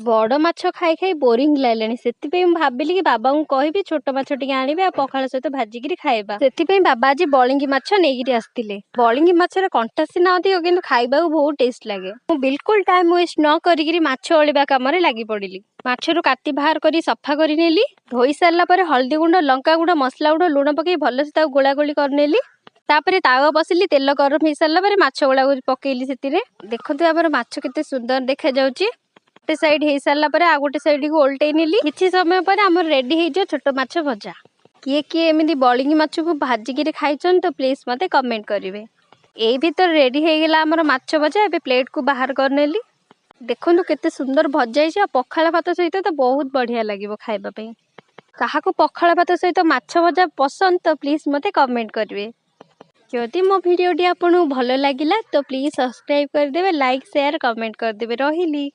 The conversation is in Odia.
ବଡ଼ ମାଛ ଖାଇ ଖାଇ ବୋରିଂ ଲାଗିଲାଣି। ସେଥିପାଇଁ ମୁଁ ଭାବିଲି କି ବାବାଙ୍କୁ କହିବି ଛୋଟ ମାଛ ଟିକେ ଆଣିବେ ଆଉ ପଖାଳ ସହିତ ଭାଜିକିରି ଖାଇବା। ସେଥିପାଇଁ ବାବା ଆଜି ବଳିଙ୍ଗି ମାଛ ନେଇକିରି ଆସିଥିଲେ। ବଳିଙ୍ଗି ମାଛର କଣ୍ଟା ସିନା ଅଧିକ, କିନ୍ତୁ ଖାଇବାକୁ ବହୁତ ଟେଷ୍ଟ ଲାଗେ। ମୁଁ ବିଲକୁଲ ଟାଇମ୍ ୱେଷ୍ଟ ନ କରିକିରି ମାଛ ଓଳିବା କାମରେ ଲାଗି ପଡ଼ିଲି। ମାଛରୁ କାତି ବାହାର କରି ସଫା କରିନେଲି। ଧୋଇ ସାରିଲା ପରେ ହଳଦୀ ଗୁଣ୍ଡ, ଲଙ୍କା ଗୁଣ୍ଡ, ମସଲା ଗୁଣ୍ଡ, ଲୁଣ ପକେଇ ଭଲସେ ତାକୁ ଗୋଳା ଗୋଳି କରିନେଲି। ତାପରେ ତାୱା ବସିଲି। ତେଲ ଗରମ ହେଇସାରିଲା ପରେ ମାଛ ଗୁଡ଼ାକୁ ପକେଇଲି ସେଥିରେ। ଦେଖନ୍ତୁ, ଆମର ମାଛ କେତେ ସୁନ୍ଦର ଦେଖାଯାଉଛି। ଗୋଟେ ସାଇଡ୍ ହେଇସାରିଲା ପରେ ଆଉ ଗୋଟେ ସାଇଡ୍କୁ ଓଲଟେଇ ନେଲି। କିଛି ସମୟ ପରେ ଆମର ରେଡି ହେଇଯିବ ଛୋଟ ମାଛ ଭଜା। କିଏ କିଏ ଏମିତି ବଳିଙ୍ଗି ମାଛକୁ ଭାଜିକିରି ଖାଇଛନ୍ତି ତ ପ୍ଲିଜ୍ ମୋତେ କମେଣ୍ଟ କରିବେ। ଏଇ ଭିତରେ ରେଡି ହେଇଗଲା ଆମର ମାଛ ଭଜା। ଏବେ ପ୍ଲେଟ୍କୁ ବାହାର କରିନେଲି। ଦେଖନ୍ତୁ, କେତେ ସୁନ୍ଦର ଭଜା ହେଇଛି ଆଉ ପଖାଳ ଭାତ ସହିତ ତ ବହୁତ ବଢ଼ିଆ ଲାଗିବ ଖାଇବା ପାଇଁ। କାହାକୁ ପଖାଳ ଭାତ ସହିତ ମାଛ ଭଜା ପସନ୍ଦ ତ ପ୍ଲିଜ୍ ମୋତେ କମେଣ୍ଟ କରିବେ। ଯଦି ମୋ ଭିଡ଼ିଓଟି ଆପଣଙ୍କୁ ଭଲ ଲାଗିଲା ତ ପ୍ଲିଜ୍ ସବସ୍କ୍ରାଇବ୍ କରିଦେବେ, ଲାଇକ୍, ସେୟାର, କମେଣ୍ଟ କରିଦେବେ। ରହିଲି।